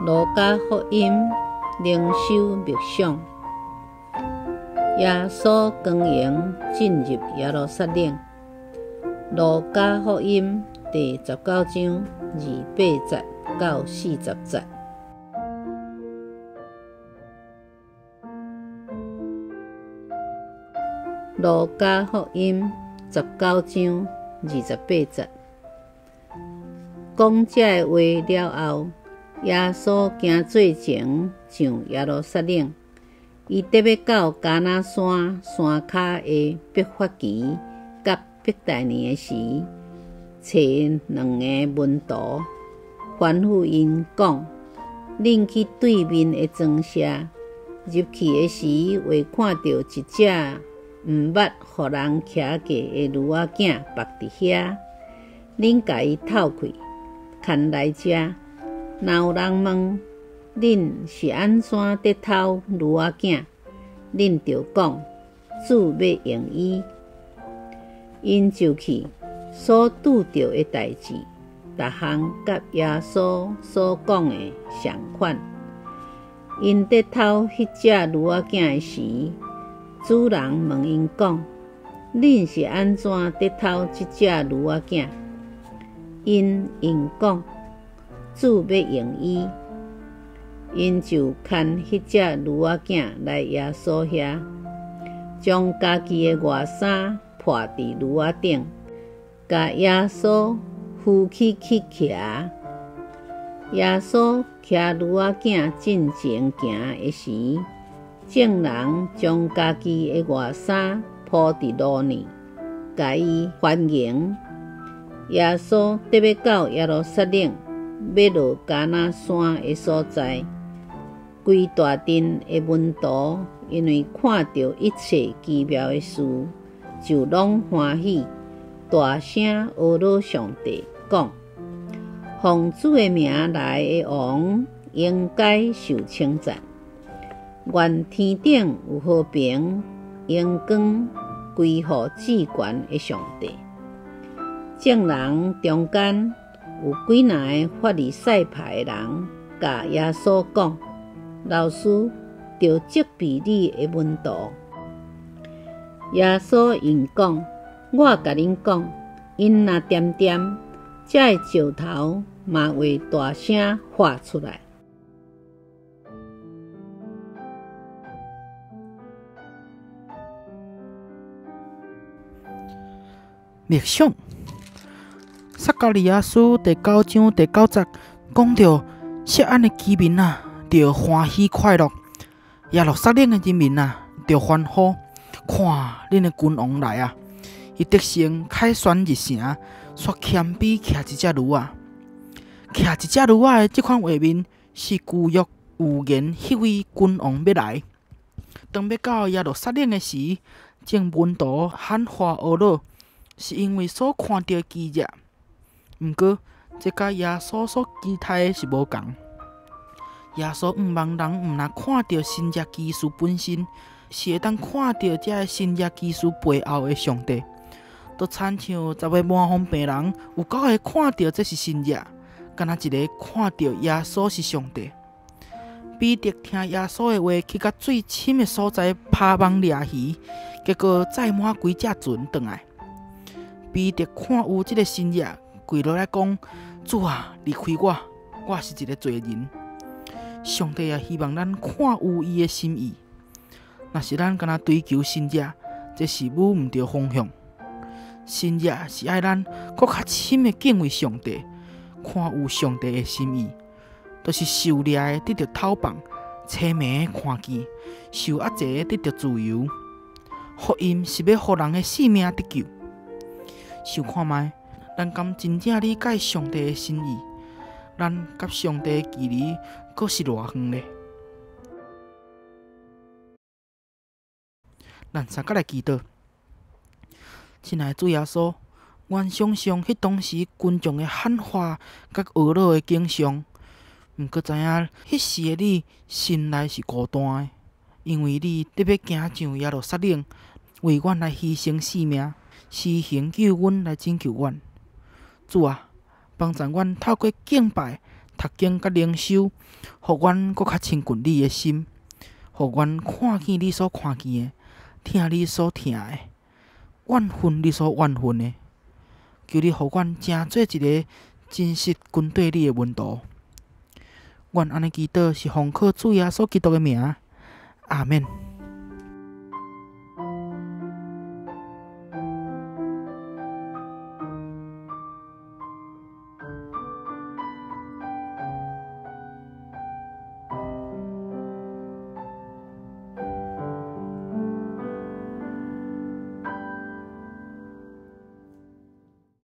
路加福音靈修默想，耶穌光榮進入耶路撒冷。路加福音第19章28節到40節。路加福音19章28節，講這个話了後，耶穌行做前上耶路撒冷，伊得欲到橄欖山山跤的伯法其佮伯大尼的時，揣兩个門徒，吩咐𪜶講：恁去對面的莊舍，入去的時，會看著一隻毋捌予人騎過的驢仔囝縛佇遐，恁共伊透開，牽來遮。若有人問恁是按怎得偷驢仔囝，恁就講，主欲用伊。𪜶就去，所拄著的代誌，逐項佮耶穌所講的仝款。𪜶得偷彼隻驢仔囝的時，主人問𪜶講：恁是按怎得偷這隻驢仔囝？𪜶應講：主欲用伊。𪜶就牽彼隻驢仔囝來耶穌遐，將家己的外衫披佇驢仔頂，共耶穌扶起去騎。耶穌騎驢仔囝進前行的時，眾人將家己的外衫鋪佇路呢，共伊歡迎。耶穌得欲到耶路撒冷，欲落橄欖山的所在，規大陣的門徒因為看著一切奇妙的事，就攏歡喜，大聲阿羅上帝，講：奉主的名來的王應該受稱讚。願天頂有和平，榮光歸予至懸的上帝。眾人中間有幾若個法利賽派的人，共耶穌講：老師，著責備你的門徒。耶穌應講：我共恁講，𪜶若恬恬，這个石頭嘛會大聲喊出來。默想，撒迦利亞書第九章第九節講著，錫安的居民啊，著歡喜快樂；耶路撒冷的人民啊，著歡呼。看，恁的君王來啊！伊得勝凱旋入城，煞謙卑騎一隻驢仔，騎一隻驢仔的這款畫面是舊約預言彼位君王欲來。當欲到耶路撒冷的時，眾門徒喊話阿羅，是因為所看著的奇蹟。毋過，這佮耶穌所期待的是無仝。耶穌向望人毋若看著神蹟奇事本身，是會當看著這个神蹟奇事背後的上帝。就親像10個麻風病人有9個看著這是神蹟，干焦一個看著耶穌是上帝。彼得聽耶穌的話，去到水深的所在拋網掠魚，結果載滿規隻船轉來。彼得看有這个神蹟，跪落來講：主啊，離開我，我是一个罪人。上帝也希望咱看有伊的心意。若是咱干焦追求神蹟，這是舞毋著方向。神蹟是愛咱閣較深的敬畏上帝，看有上帝的心意，就是受掠的得著透放，青盲的看見，受壓制的得著自由。福音是欲予人的性命得救。想看覓，咱敢真正理解上帝的心意？咱佮上帝的距離閣是偌遠咧？咱三角來祈禱。親愛的主耶穌，阮想像彼當時群眾的喊話佮惡老的景象，毋過知影彼時的你心內是孤單的，因為你得欲行上耶路撒冷，為阮來犧牲性命，施行救恩來拯救阮。主啊，幫助阮透過敬拜，讀經佮靈修，予阮閣較親近你的心，予阮看見你所看見的，聽你所聽的，怨恨你所怨恨的。求你予阮成做一个真實跟綴你的門徒。阮按呢祈禱是奉靠主耶穌基督的名，阿免。